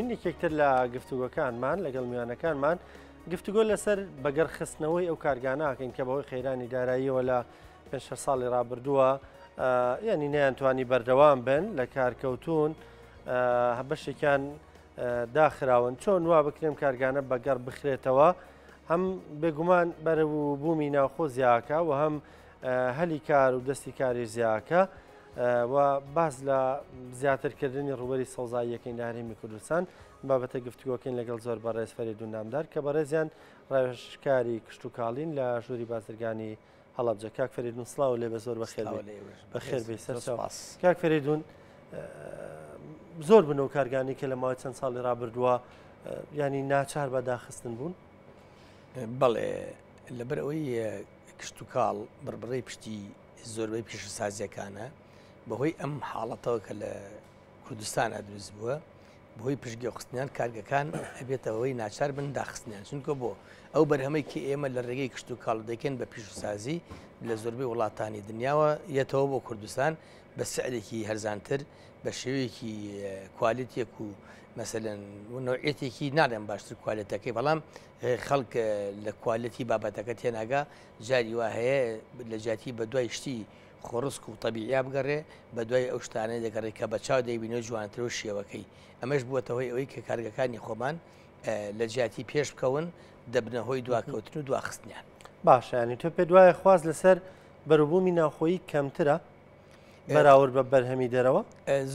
دەکەین یەکێکتر لە گفتوگۆکانمان لەگەڵ میوانەکانمان گفتوگۆ لەسەر بەگەڕخستنەوەی ئەو کارگاناکەین کە بەهۆی قەیرانی داراییەوە لە پێ ساڵی ڕابردووە یعنی نەیانتوانی بەردەوام بن لە کارکەوتون بەشێکیان داخراون چۆن وا بکرێم کارگانە بەگەڕ بخرێتەوە هەم بێگومان بەرەو بوومی ناوخۆ زیاکە و هەم هەلی کار و دەستی کاری زیاکە و باس لە زیاترکردنی ڕووبەری سەوزاییەکەین لە هەرێمی کوردستان بابەتە گفتوگۆکەین لەگەڵ زۆر بەڕێز فەریدون نامدار کە بەڕێزیان ڕاوێژکاری کشتوکاڵین لە ژووری بازرگانی هەڵەبجە. کاک فەریدون سڵاو لێ بە زۆر بەخێر بەخێر بێ سەرچاو. کاک فەریدون زۆر بن و کارگانی کە لە ماوەی چەند ساڵی ڕابردووە ینی ناچار بە داخستن بوون. بەڵێ لەبەر ئەوەی کشتتوکاڵ بڕبڕەی پشتی زۆربەی پیشەسازیەکانە بەهۆی ئەم حاڵەتەوە کە لە کوردستانە دروست بووە بەهۆی پشتگوێخستنیان کارگەکان ئەبێتە هۆی ناچار بن داخستنیان چونکە بۆ ئەو بەرهەمەی کە ئێمە لە ڕێگەی کشتوکاڵ دەکەین بە پیشەسازی لە زۆربەی وڵاتانی دنیاوە یەتەوە بۆ کوردستان بە سعرێکی هەرزانتر بە شێوەیەکی کوالێتیەک و مەسەلەن نوعێتێکی ناڵێم باشتر کوالێتەکەی بەڵام خەڵک لە کوالێتی بابەتەکە تێناگا جاری وا هەیە لە جیاتی بە دوای شتی خۆڕسک و تەبیعیا بگەڕێ بە دوای ئەو شتانەی دەگەڕێ کە بە چاو دەیبینێ جوانترە و شێوەکەی ئەمەش بووەتە هۆی ئەوەی کە کارگەکانی خۆمان لە جیاتی پێش بکەون دەبنە هۆی دواکەوتن و دواخستنیان. باشە یانی تۆ پێت وایە خواست لەسەر بەروبوومی ناوخۆیی کەمترە بەراورد بە بەرهەمی دەرەوە؟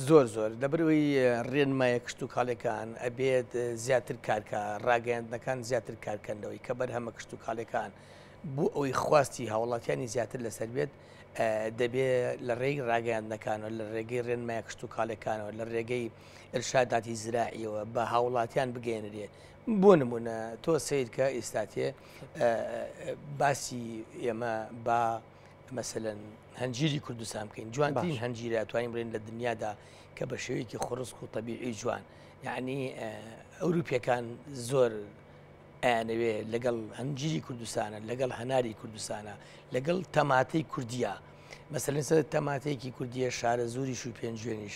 زۆر زۆر لەبەرئەوەی ڕێنمایە کشتوکاڵیەکان ئەبێت زیاتر کارکە ڕاگەیاندنەکان زیاتر کارکەن لەوەی کە بەرهەمە کشتوکاڵیەکان بۆ ئەوەی خواستی هاوڵاتیانی زیاتر لەسەر بێت دەبێ لە ڕێی ڕاگەیاندنەکانەوە لە ڕێگەی ڕێنمایە کشتوکاڵیەکانەوە لە ڕێگەی ئرشاداتی زراعیەوە بە هاوڵاتیان بگەێنرێ بۆ نمونە تۆ سیرکە ئێستاتێ باسی ئێمە با مەسەلەن هەنجیری کوردستان بکەین جوانترین هەنجیرە توانین بڵێن لە دنیادا کە بە شێوەیەکی خڕسک و تەبیعی جوان یعنی ئەوروپیەکان زۆر ئەیانەوێ لەگەڵ هەنجیری کوردستانە لەگەڵ هەناری کوردستانە لەگەڵ تەماتەی کوردیە مەسەلەن سەر تەماتەیەکی کوردیە شارە زوریش و پێنجوێنیش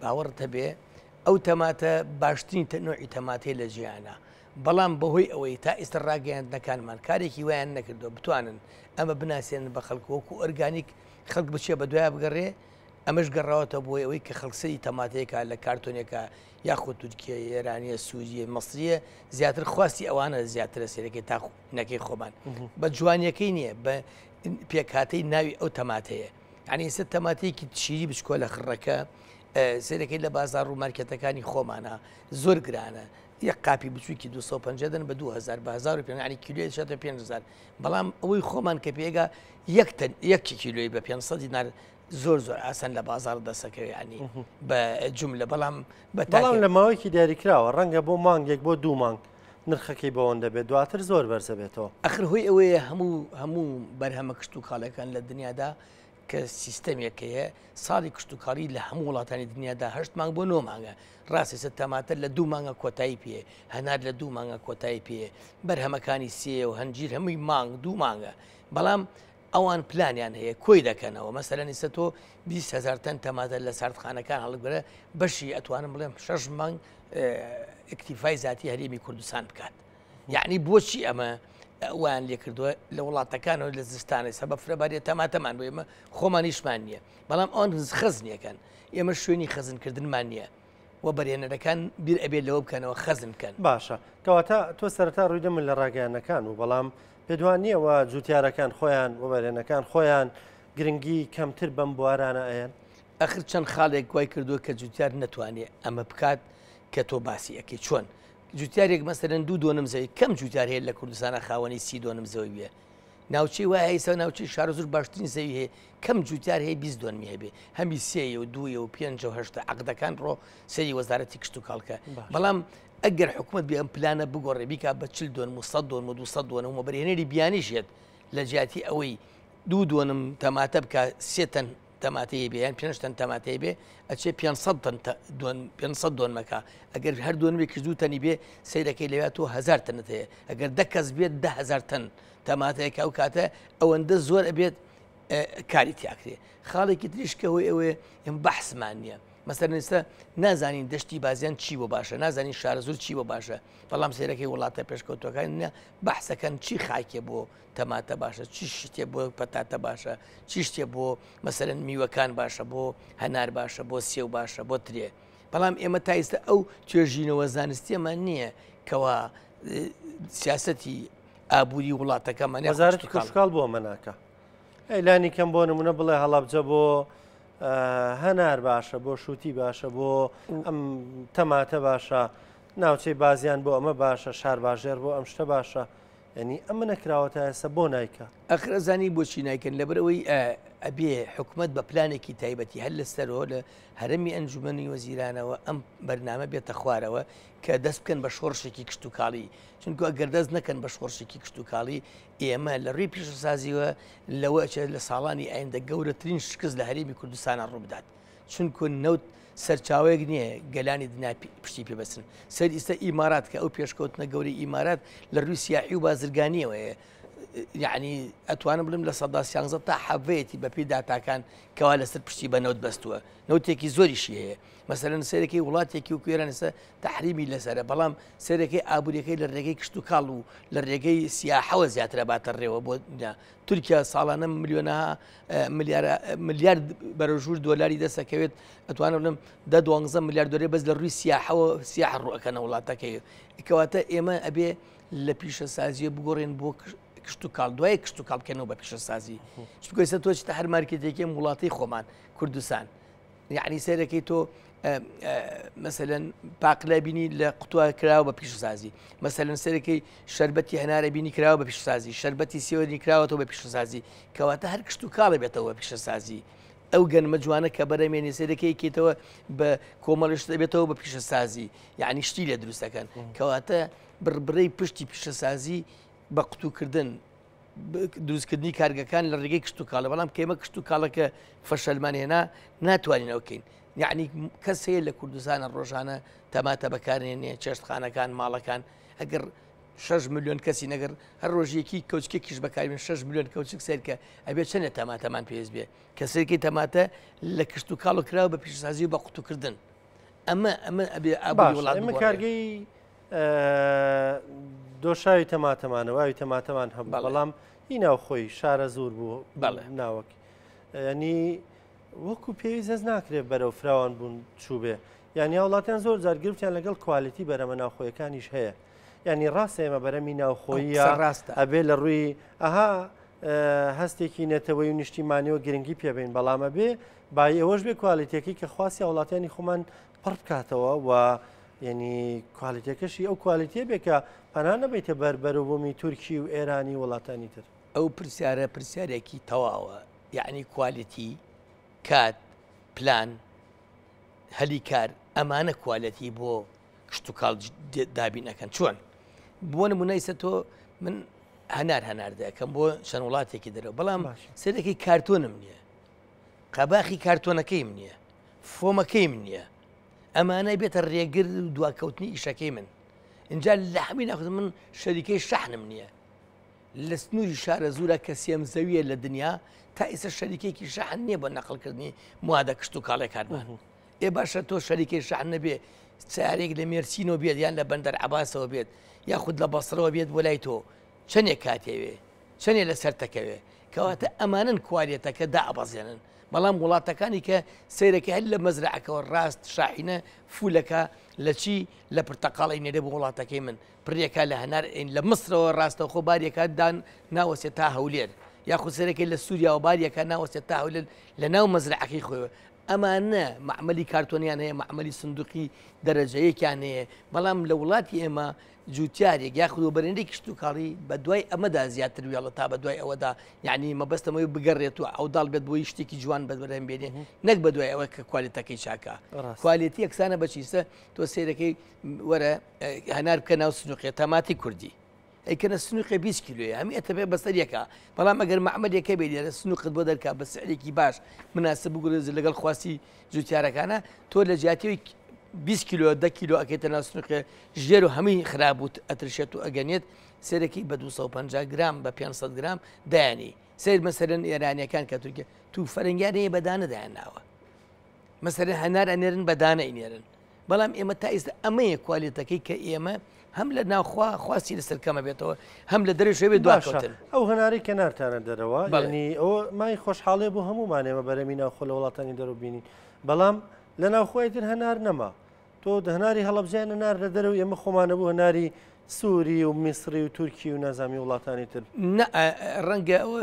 باوەڕت هەبێ ئەو تەماتە باشترین نوعی تەماتەی لە جیهانە بەڵام بەهۆی ئەوەی تا ئێستا ڕاگەیاندنەکانمان کارێکی وایان نەکردووە بتوانن ئەمە بناسێنن بە خەڵک وەکو ئۆرگانیک خەڵک بچێ بە دوای بگەڕێ ئەمەش گەڕاوەتە بۆی ئەوەی کە خەڵک سەری تەماتەیەکە لە کارتۆنێکە یاخود تورکیە ئێرانیە سووریە مەسریە زیاتر خواستی ئەوانە زیاترە سێرەکەی تا نەکەی خۆمان بە جوانیەکەی نییە بە پێکهاتەی ناوی ئەو تەماتەیە یعنی ئێستا تەماتەیەکی شیری بچکۆ لە خڕەکە سێرەکەی لە بازار و مارکێتەکانی خۆمانە زۆر گرانە یەک قاپی بچووکی 250 دەن بە 2000 بە 1500 یعنی کیلۆی شاتە 5000 بەڵام ئەوەی خۆمان کە پێگا یەک تەن یەک کیلۆی بە 500 دینار زۆر زۆر ئاسان لە بازار دەسەکەوێ ینی بە جملە بەڵام بە بەڵام لە ماوەیەکی دیاریکراوە ڕەنگە بۆ مانگێک بۆ دوو مانگ نرخەکەی بەوەندە بێت دواتر زۆر بەرزە بێتەوە. ئەخر هۆی ئەوەیە هەموو هەموو بەرهەمە کشتوکاڵەکان لە دنیادا کە سیستەمێک هەیە ساڵی کشتوکاڵی لە هەموو وڵاتانی دنیادا هەشت مانگ بۆ نۆ مانگە ڕاست ئێستا تەماتە لە دوو مانگە کۆتایی پێ هەنار لە دوو مانگە کۆتایی پێ بەرهەمەکانی سێ و هەنجیر هەمووی مانگ دوو مانگە بەڵام ئەوان پلانیان هەیە کۆی دەکەنەوە مەسەلەن ئیستا تۆ 20 هزار تەن تەماتە لە ساردخانەکان هەڵبگرە بەشی ئەتوانم بڵێم شەش مانگ ئیکتیفای زاتی هەرێمی کوردستان بکات یعنی بۆچی ئەمە وایان لێ کردووە لە وڵاتەکانەوە لە زستانە سەبە فرەبارێ تەماتەمان بۆ ئێمە خۆمانیشمان نییە بەڵام ئەوان خەزنیەکەن ئێمە شوێنی خەزنکردنمان نییە و بەرێنەرەکان بیر ئەبێت لەوە بکەنەوە خەزن بکەن. باشە کەواتە تۆ سەرەتا ڕووی دەمن لە ڕاگەیاندنەکان بوو بەڵام پێت وا نییە وا جوتیارەکان خۆیان وەبەرهێنەکان خۆیان گرنگی کەمتر بەم بوارانە ئەیەن؟ ئەخر چەند خاڵێک وای کردووە کە جوتیار نەتوانێ ئەمە بکات کە تۆ باسی ئەکەی چۆن جوتیارێک مەسەلەن دوو دۆنم زەوی کەم جوتیار هەیە لە کوردستانە خاوەنی 30 دۆنم زەوی بێ ناوچەی وایە ئیستا ناوچەی شارەزوور باشترین زەوی هەیە کەم جوتیار هەیە 20 دۆنمی هەبێ هەمی سێ و دووە و پێنج و هەشتە عقدەکان ڕۆ سەری وەزارەتی کشتوکاڵکە بەڵام ئەگەر حکومت بێ ئەم پلانە بگۆڕێ بیکا بە 40 دۆنم و 100 دۆنم و 200 دۆنم و بەرهێنەری بیانیش یەت لە جیاتی ئەوەی دوو دۆنم تەماتە بکە سێ تەن تەماتەی بێ یان پێنج تەن تەماتەی بێ ئەچێ 500 تەن دۆن 500 دۆنمەکە ئەگەر هەر دۆنمێکیش دوو تەنی بێ سەیرەکەی لەوێ تۆ هزار تەنت هەیە ئەگەر دە کەس بێت 10هزار تەن تەماتەیەکە ئەو کاتە ئەوەندە زۆر ئەبێت کاری تیاکرێ خاڵێکی تریش کە هۆی ئەوەیە ئێمە بەحسمان نییە. مەسەلەن ئێستا نازانین دەشتی بازیان چی بۆ باشە، نازانین شارەزوور چی بۆ باشە، بەڵام سەیرەکەی وڵاتە پێشکەوتووەکان نە بەحسەکەن چی خاکێ بۆ تەماتە باشە، چی شتێ بۆ پەتاتە باشە، چی شتێ بۆ مەسەلەن میوەکان باشە، بۆ هەنار باشە، بۆ سێو باشە، بۆ ترێ. بەڵام ئێمە تا ئێستا ئەو توێژینەوە زانستیەمان نییە کەوا سیاسەتی ئابووری وڵاتەکەمان وەزارەتی کشتوکاڵ بۆ ئەمە ناکا. ئەی لانی کەم بۆ نمونە بڵێ هەڵەبجە بۆ هەنار باشە بۆ شووتی باشە بۆ ئەم تەماتە باشە ناوچەی بازیان بۆ ئەمە باشە شارباژێر بۆ ئەم شتە باشە یعنی ئەمە نەکراوە تا ئێستا بۆ نایکە ئەخر ئەزانی بۆچی نایکەن لەبەرئەوەی ئەبێ حکومەت بە پلانێکی تایبەتی هەر لە سەرەوە لە هەرەمی ئەنجومەنی وەزیرانەوە ئەم بەرنامە بێتە خوارەوە کە دەست بکەن بە شۆڕشێکی کشتوکاڵی چونکە ئەگەر دەست نەکەن بە شۆڕشێکی کشتوکاڵی ئێمە لە ڕووی پیشەسازیوە لەوە ئەچێت لە ساڵانی ئایندە گەورەترین شکست لە هەرێمی کوردستانە ڕووبدات چونکو نەوت سەرچاوەیەک نییە گەلانی دنیا پشتی پێ بەسن سەر ئیستا ئیمارات کە ئەو پێشکەوتنە گەورەی ئیمارات لە ڕووی سیاحی و بازرگانیەوەیە یعنی ئەتوانم بڵێم 13% تا حەڤەیەتی بەپێی داتاکان کەوا لەسەر پشتی بە نەوت بەستووە نەوتێکی زۆریشی هەیە مەسەلەن سەیرەکەی وڵاتێکی وەکو ئێران ئێستا تەحریمی لەسەرە بەڵام سەیرەکەی ئابووریەکەی لە ڕێگەی کشتوکاڵ و لە ڕێگەی سیاحەوە زیاترە باتە ڕێوە بۆ تورکیا ساڵانە ملیۆنەها ملیارد بەرەژوور دۆلاری دەسەکەوێت ئەتوانم بڵێم دە دوانزە ملیار دۆلاری بەس لە ڕووی سیاحەوە سیاح ڕوەکەنە وڵاتەکەی کەواتە ئێمە ئەبێ لە پیشەسازیە بگۆڕێن بۆ کشتوکاڵ دوای کشتوکاڵ بکەنەوە بە پیشەسازی چونکە ئێستا تۆ چیتە هەر مارکێتێکی ئەم وڵاتی خۆمان کوردستان یعنی سەیرەکەی تۆ مەسەلەن پاقلە بینی لە قوتوە کراوە بە پیشەسازی مەسەلەن سەرەکەی شربەتی هەنارە بینی کراوە بە پیشەسازی شربەتی سێوەنی کراوەتەوە بە پیشەسازی کەواتە هەر کشت و کاڵە بێتەوە بە پیشەسازی ئەو گەنمە جوانە کە بەرەمێنی سەرەکەی کێتەوە بە کۆمەڵش دەبێتەوە بە پیشەسازی یعنی شتی لێ دروستەکەن کەواتە بڕبڕەی پشتی پیشەسازی بە قوتوکردن دروستکردنی کارگەکان لە ڕێگەی کشتتوکاڵە بەڵام کێمە کشتتوکاڵەکە فەشەلمان هێنا ناتوانین ئەو کەین یعنی کەس هەیە لە کوردستانە ڕۆژانە تەماتە بەکارێنێ چێشتخانەکان ماڵەکان ئەگەر 6 میلیۆن کەسی نەگەر هەر ڕۆژێکی کەوچکێکیش بەکاربێن 6 میلیۆن کەوچک سەیرکە ئەبێ چەندە تەماتەمان پێویست بێ کە سەیرکەی تەماتە لە کشت و کاڵ و کراوە بە پیشەسازی و بە قوتوکردن ئەمە ئەمە ئەبێ ئابووری وڵات ئێمە کارگەی دۆشاوی تەماتەمانە واوی تەماتەمان هەبوو بەڵام هی ناوخۆی شارە زۆر بوو بەڵێ ناوەک ینی وەکو پێویست هەست ناکرێت بەرەو فراوان بوون چووبێ یعنی وڵاتیان زۆر جار گرفتیان لەگەڵ quality بەرەمە ناوخۆیەکانیش هەیە یعنی ڕاستە ئێمە بەرەمی ناوخۆیە ڕاستە ئەبێ لە ڕووی ئەها هەستێکی نەتەوەی و نیشتیمانیەوە گرنگی پێبین بەڵام ئەبێ بای ئەوەش بێ quality ەکەی کە خواستی هاوڵاتیانی خۆمان پڕ بکاتەوە و یعنی quality ەکەشی ئەو quality ە بێ کە پەنا نەبیتە بەر بەروبوومی تورکی و ئێرانی وڵاتانی تر. ئەو پرسیارە پرسیارێکی تەواوە یعنی quality کات پلان هەلی کار ئەمانە quality بۆ کشتوکاڵ دابین ئەکەن چۆن بۆ نمونە ئیسە تۆ من هەنار هەناردە ئەکەم بۆ چەند وڵاتێکی دەرەوە بەڵام سەرێکی کارتۆنم نییە قەباخی کارتۆنەکەیم نییە فۆمەکەیم نییە ئەمانە بێتە ڕێگر و دواکەوتنی ئیشەکەی من اینجا لە هەمی ناخت من شەریکەی شەحنم نییە لە سنووری شارە زورە کە سێم زەویە لە دنیا تا ئیسە شەریکێکی شەحن نییە بۆ نەقلکردنی موادە کشت و کاڵێکانمان ئێ باشە تۆ شەریکەی شەحن نەبێ سیارێک لە مێرسینەوە بێت یان لە بەندەر عەباسەوە بێت یاخود لە بەسرەوە بێت بۆ لای تۆ چەندێک کاتێوێ چەندێ لەسەر تەکەوێ کەواتە ئەمانن کوالێتەکە دائەبەزێنن بەڵام وڵاتەکانی کە سیرەکە هەر لە مەزرعەکەەوە ڕاست شاحینە فولەکە لە چی لە پرتەقاڵی نێرێ بۆ وڵاتەکەی من پرێکا لە هەنار لە مسرەوە ڕاستەوخۆ باریەکە دان ناوەسێت تا هەولێر یاخود سەرەکەی لە سووریاوە باریەکە ناوەستێت تا هەولێر لە ناو مەزرعەکەی خۆیەوە ئەمانە مەعمەلی کارتۆنیان هەیە، مەعمەلی سندوقی دەرەجە یەکیان هەیە، بەڵام لە وڵاتی ئێمە جوتیارێک یاخود وەبەرهێنەری کشتوکاڵی بە دوای ئەمەدا زیاتر وێڵە تا بە دوای ئەوەدا یعنی مەبەستەمەوەی بگەڕێت و عەوداڵ بێت بۆی شتێکی جوان بەرهەم بێنێ نەک بە دوای ئەوە کە کوالێتەکەی چاکە. quality یەکسانە بە چیسە تۆ سەیرەکەی وەرە هەنار بکە ناو سنوقێ تەماتی کوردی. ئەیکەنە سنوقێ 20 کیلۆیە هەمی ئەتەبێ بەسەر یەکا بەڵام ئەگەر مەعمەلێکە بێ لێرە سنوقت بۆ دەرکا بە سعرێکی باش مناسب بگورێز لەگەڵ خواستی جوتیارەکانە تۆ لە جیاتی 20 کیلۆ 10 کیلۆ ئەکەیتە ناو سنوقێ ژێر و هەمووی خراپ و ئەترشێت و ئەگەنێت سەرەکی بە 250 گرام بە 500 گرام دایانی سیر مەسەرەن ئێرانیەکان کە تورکیا تو فەرەنگیان هەیە بەدانە دایان ناوە. مەسەلەن هەنار ئەنێرن بە دانە ئەینێرن بەڵام ئێمە تا ئێستا ئەمەیە کوالێتەکەی کە ئێمە هەم لە ناوخوا خواستی لەسەر کەمە بێتەوە هەم لە دەرەوەش بێ دواکەوتن. ئەو هەنارەی کە نارتانە دەرەوە یعنی ئەوە مای خۆشحاڵێ بۆ هەموومان ئێمە بەرەمی ناوخۆ لە وڵاتانی دەرەوە بینین بەڵام لە ناوخۆی تر هەنار نەما تۆ هەناری هەڵەبجەیان نەنار لە دەرەوە ئێمە خۆمانە بوو هەناری سووری و میسری و تورکی و نازامی وڵاتانی تر. ڕەنگە ئەوە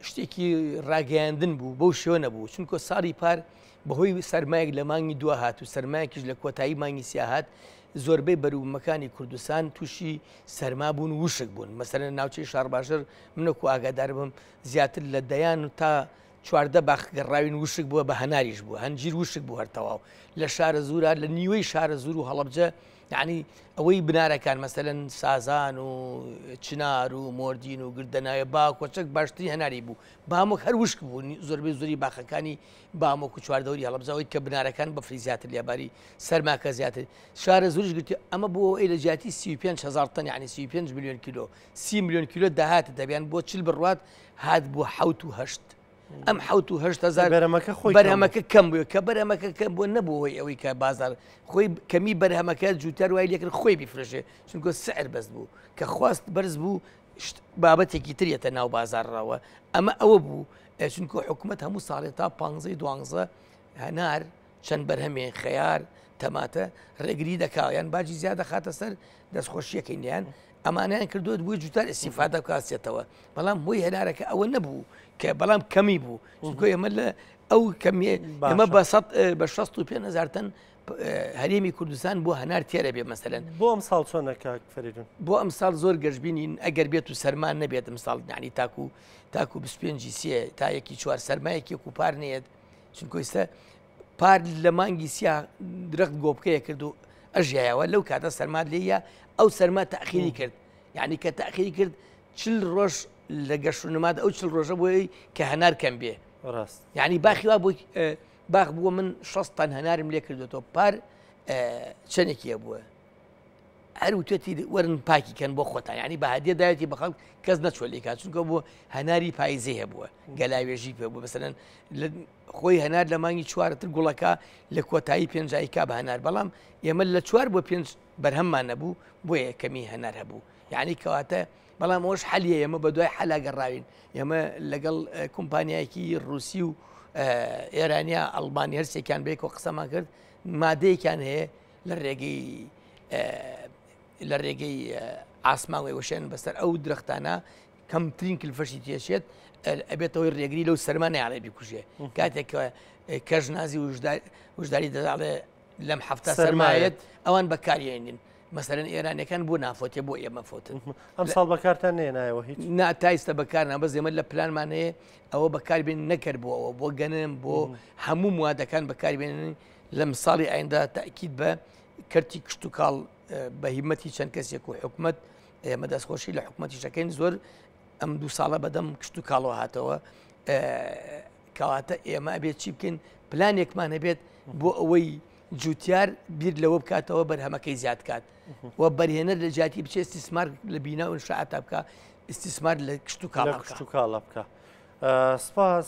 شتێکی ڕاگەیاندن بوو بەو شێوە نەبوو چونکە ساڵی پار بەهۆی سەرمایەک لە مانگی دو هات و سەرمایەکیش لە کۆتایی مانگی سیا هات زۆربەی بەروبوومەکانی کوردستان تووشی سەرما بوون وشک بوون مەسەرە ناوچەی شارباژێر منەکو ئاگادار بم زیاتر لە دەیان و تا 14 باخ گەڕاوین وشک بووە بە هەناریش بووە هەنجیر وشک بوو هەر تەواو لە شارە زورا لە نیوەی شارە زور و هەڵەبجە یەعنی ئەوەی بنارەکان مەسەلەن سازان و چنار و مۆردین و گردەناوێ باکۆچەک باشترین هەناری بوو بامۆک هەر وشک بوو زۆربەی زۆری باخەکانی بامۆک و چواردەوری هەڵەبجەوەی کە بنارەکان بەفری زیاتر لێباری سەرماکە زیاتر شارە زۆریش گرتی ئەمە بۆ ئەوەی لە جیاتی 35 هزار تەن یعنی 35 میلیۆن کیلۆ 30 میلیۆن کیلۆ داهات دەبیان بۆ 40 بڕوات هات بۆ حەوت و هەشت ئەم 7 و 8 هەزار بەرەمەکە خۆی بەرهەمەکە کەم بووە کە بەرهەمەکە کەم بووە نەبوو هۆی ئەوەی کە بازار خۆی کەمی بەرهەمەکە جووتیار وای لێکرد خۆی بیفرۆشێ چونکە سعر بەس بوو کە خواست بەرز بوو بابەتێکی تریەتە ناو بازارڕەوە ئەمە ئەوە بوو چونکە حکوومەت هەموو ساڵێ تا پانزەی دوانزە هەنار چەند بەرهەمێ خەیار تەماتە ڕێگری دەکا یان باجی زیاد دەخاتە سەر دەستخۆشیەکەی لیان ئەمانیان کردووە بۆی جوتار ئیسیفادە بکاسێتەوە بەڵام هۆی هەنارەکە ئەوە نەبوو کە بەڵام کەمی بوو چونکە ئێمە لە ئەو کەمیە ئێمە بە بە 65 هزار تەن هەرێمی کوردستان بۆ هەنار تێرە بێ مەسەلەن بۆ ئەم ساڵ چۆنە کاک فەریدون بۆ ئەم ساڵ زۆر گەشببینین ئەگەر بێت و سەرمان نەبێت ئەم ساڵ یعنی تاکو تاکو 25 سێ تا یەکی چوار سەرمایەکی کوپار نێت چونکە ئێستا پار لە مانگی سیا درەخت گۆپکەیە کرد و ئەژیایەوە لەو کاتە سەرما لێیە ئەو سەرما تاخیری کرد یعنی کە تاخیری کرد چل ڕۆژ لە گەش و نماد ئەو چل ڕۆژە بۆی کە هەنار کەم بێ ڕاست یعنی باخی وا بۆ باخ بووە من 6 تەن هەنارم لێ کردوێتەوە پار چەندێکی بووە هەر وتێتی وەرن پاکی کەن بۆ خۆتان یعنی بە هەدیە داوێتی بە خەڵک کەس نەچوە لێکات چونکە بۆ هەناری پایزی هەبووە گەلاوێژی پێ بوو بەسەرەن خۆی هەنار لە مانگی چوارتر گوڵەکە لە کۆتایی پێنجایی کا بە هەنار بەڵام ئێمە لە چوار بۆ پێنج بەرهەممان نەبوو بۆیە کەمی هەنار هەبوو یعنی کەواتە بەڵام ئەوش حەلیە ئێمە بە دوای حەلا گەڕاوین ئێمە لەگەڵ کۆمپانیایەکی رووسی و ئێرانیا ئەڵمانی هەرسێکیان بێکەوە قسەمان کرد مادەیەکیان هەیە لە ڕێگەی لە ڕێگەی ئاسمانەوەی وەشێن بەسەر ئەو درەختانە کەمترین کلفەشی تێچێت ئەبێتەوەی ڕێگری لەو سەرما نایڵێ بیکوژێ کاتێک کەش نازی وشداری دەداڵێ لەم هەفتە سەرمایەت ئەوان بەکارێنین مەسەرەن ئێرانەکان بۆ نافۆتێ بۆ ئێمە فۆتن ئەم ساڵ بەکارتان نێنایەوە هیچ نا تایستە بەکار نابەز ئێمە لە پلانمان هەیە ئەوە بەکاربێن نەکرد بۆ ئەوە بۆ گەنم بۆ هەموو موادەکان بەکاربێنن لەم ساڵی ئایندە تاکید بە کەرتی کشتتوکاڵ بە هیمەتی چەند کەسێک و حکومت ئێمە دەستخۆشی لە حکومەتی شەکەین زۆر ئەم دوو ساڵە بەدەم کشتتوکاڵەوە هاتەوە کەواتە ئێمە ئەبێت چی بکەین پلانێکمان هەبێت بۆ ئەوەی جوتیار بیر لەوە بکاتەوە بەرهەمەکەی زیاد کات و بەرهێنەر لە جیاتی بچێت استثمار لە بینا و انشاءات بکە استثمار لە کشت و کاڵ بکە. سپاس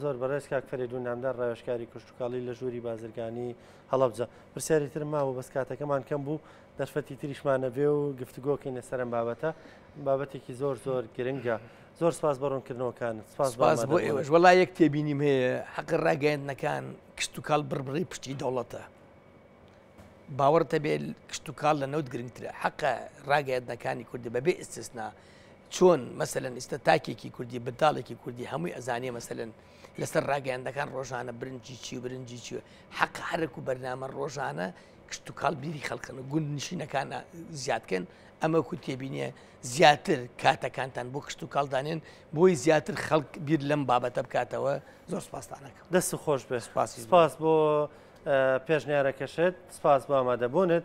زۆر بەڕێز کاک فەرێدون نامدار ڕاوێژکاری کشتوکاڵی لە ژووری بازرگانی هەڵەبجە. پرسیاری ترم مابوو بەس کاتەکەمان کەم بوو دەرفەتی تریشمان نەبێ و گفتوگۆکەین لەسەر ئەم بابەتە بابەتێکی زۆر زۆر گرنگە زۆر سپاس بۆ ڕوونکردنەوەکانت سپاس سپاس بۆ ئێوەش وەڵا یەک تێبینیم هەیە حەق ڕاگەیاندنەکان کشتوکاڵ بڕبڕەی پشتی دەوڵەتە باوەڕت هەبێ کشتوکاڵ لە نەوت گرنگترە حەقە ڕاگەیاندنەکانی کوردی بەبێ ئیستسنا چۆن مەسەلەن ئیستا تاکێکی کوردی بنداڵێکی کوردی هەمووی ئەزانێ مەسەلەن لەسەر ڕاگەیاندەکان ڕۆژانە برنجی چی و برنجی چی حەق هەرک و بەرنامە ڕۆژانە کشتوکاڵ بیری خەڵکن و گوند نشینەکان زیادکەن ئەمە کو تێبینیە زیاتر کاتەکانتان بۆ کشتوکاڵ دانێن بۆی زیاتر خەڵک بیر لەم بابەتە بکاتەوە زۆر سپاستانەکەم دەست خۆش بێ سپاس بۆ پێشنیارەکەشت، سپاس بۆ ئامادەبوونت.